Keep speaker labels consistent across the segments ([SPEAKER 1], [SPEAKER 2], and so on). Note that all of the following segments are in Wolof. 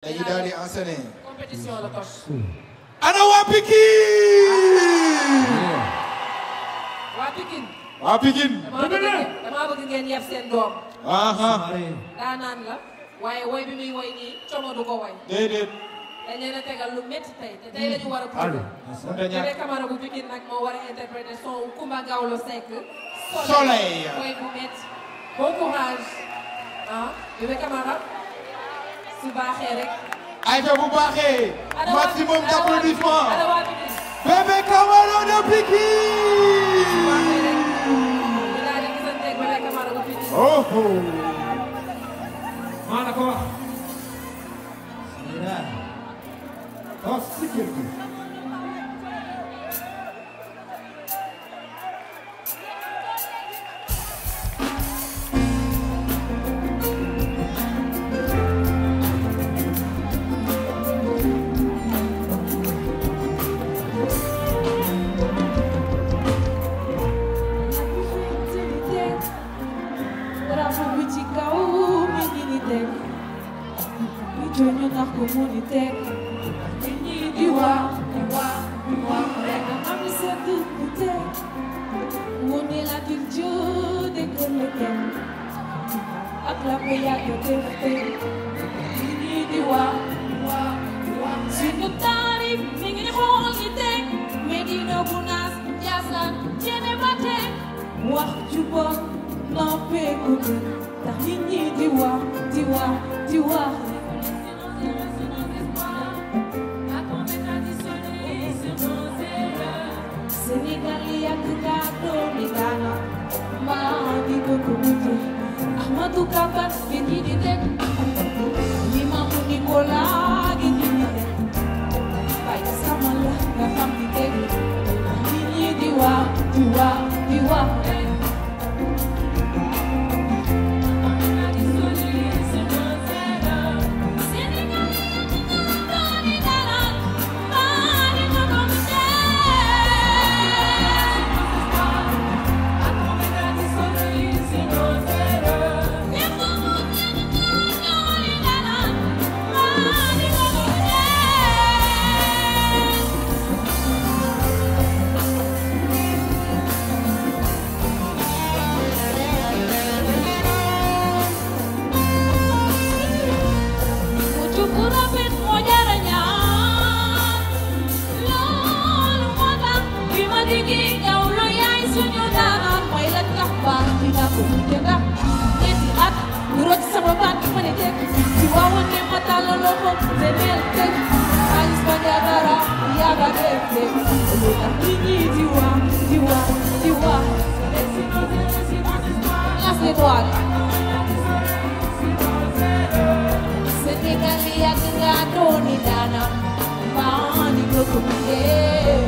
[SPEAKER 1] dañuy daal di enchaîner.
[SPEAKER 2] compétition la coach.
[SPEAKER 1] ana waa Pikine.
[SPEAKER 2] waa Pikine.
[SPEAKER 1] waa Pikine.
[SPEAKER 2] damaa bëgg ngeen yeb seen doom. daanaan la. waaye woy bi muy woy nii como du ko woy.
[SPEAKER 1] déedéet.
[SPEAKER 2] dañ leen a tegal lu métti tey te tey la ñu war a prouver. Bébé Camara bu Pikine nag moo war a interpréter son Coumba Gawlo Seck.
[SPEAKER 1] Soleil.
[SPEAKER 2] woy bu métti. bon courage. ah Bébé Camara. su baaxee rek.
[SPEAKER 1] ayca bu baaxee. maximum d'applaudissements. Bébé Camara de Pikine.
[SPEAKER 2] su baaxee rek. ñu daal di gisanteeg Bébé Camara bu Pikine.
[SPEAKER 1] oh oh.
[SPEAKER 3] maa la ko wax. oh si kër gi.
[SPEAKER 2] Joño na comunité ni diwa rek am setu nité woni la diljo de kelete ak la peya de tefte ni diwa sunu tarif mi ngi xool ni tek Medina Gounass Ndiassane Thiéné Maté wax ju bon noppé ko tax nit ñi diwa Sénégalia kado nigana mani kokuti Ahmadou Kabar gini didek Imam Nikola gini didek Baik sama lah gafam didek Ini diwa Las l'étoile Sénégalia gado ni dana mani kokuti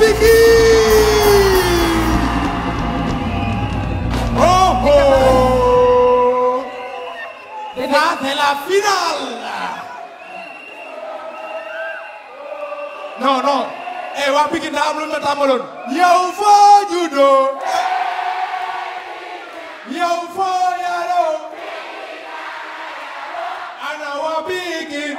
[SPEAKER 1] Pikine. Oh oh. Ça c'est la finale. Non non. Eh waa Pikine daa am lu ma tàmbaloon. yow foo juddoo. yow foo yaroo. ana waa Pikine.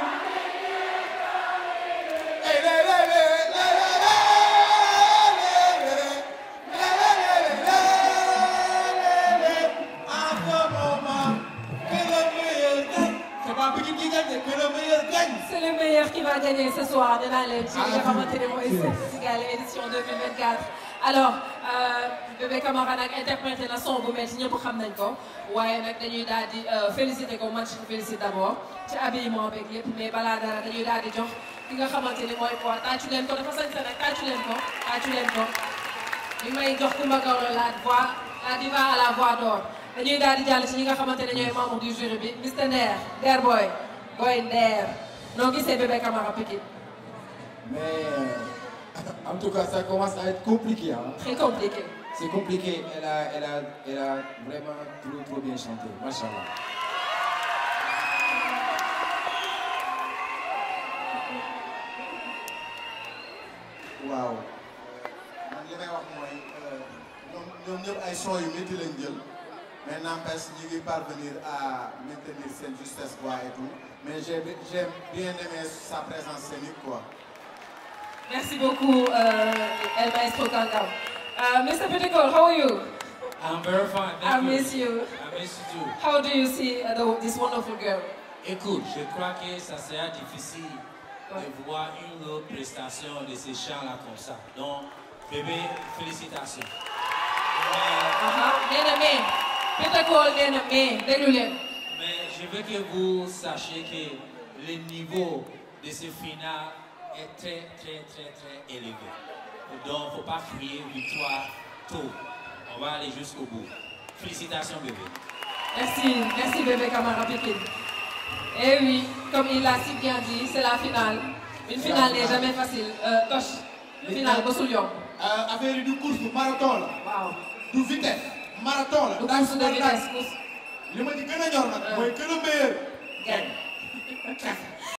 [SPEAKER 2] C'est le meilleur qui va gagner ce soir de la Lèche. Édition 2024. Alors, Bébé Camara nag interprété la son bu metti ñëpp xam nañ ko waaye nag dañuy daal di féliciter ko man je félicite d'abord ci habillement beeg yëpp mais balaa dara dañuy daal di jox ki nga xamante ni mooy quoi tàccu leen ko dafa sañse nag tàccu leen ko. li may jox Coumba Gawlo la diva à la voix d'or dañuy daal di jàll ci ñi nga xamante ne ñooy membre du jury bi Mr Nder Nder Boy Nder noo gisee Bébé Camara Pikine.
[SPEAKER 4] Mais en tout cas, ça commence à être compliqué. Hein.
[SPEAKER 2] Très compliqué.
[SPEAKER 4] C'est compliqué. Elle a vraiment trop bien chanté. Machallah.
[SPEAKER 3] Waaw. Man li may wax mooy ñoom ñëpp ay son yu métti lañ jël mais n'empêche ñu ngi parvenir à maintenir seen justesse voix et tout mais j'ai bien aimé sa présence scénique quoi.
[SPEAKER 2] Merci beaucoup, El Maestro Kangam. Mr. Petitcol, how are you?
[SPEAKER 5] I'm very fine.
[SPEAKER 2] I miss you.
[SPEAKER 5] I miss you too.
[SPEAKER 2] How do you see this wonderful girl?
[SPEAKER 5] Écoute, je crois que ça sera difficile de voir une autre prestation de ces chants-là comme ça. Donc, bébé, félicitations.
[SPEAKER 2] Mais
[SPEAKER 5] je veux que vous sachiez que le niveau de ce final est très élevé. Donc, il ne faut pas crier victoire tôt. On va aller jusqu'au bout. Félicitations, bébé.
[SPEAKER 2] Merci bébé Camara Pikine. Et oui, comme il l'a si bien dit, c'est la finale. Une finale n'est jamais facile. Toch, une finale, bosul yomb.
[SPEAKER 1] Affaire du course marathon la.
[SPEAKER 2] Waaw.
[SPEAKER 1] Du vitesse marathon la.
[SPEAKER 2] Du course de vitesse.
[SPEAKER 1] li ma ci gën a ñor nag mooy que le meilleur
[SPEAKER 2] gagne.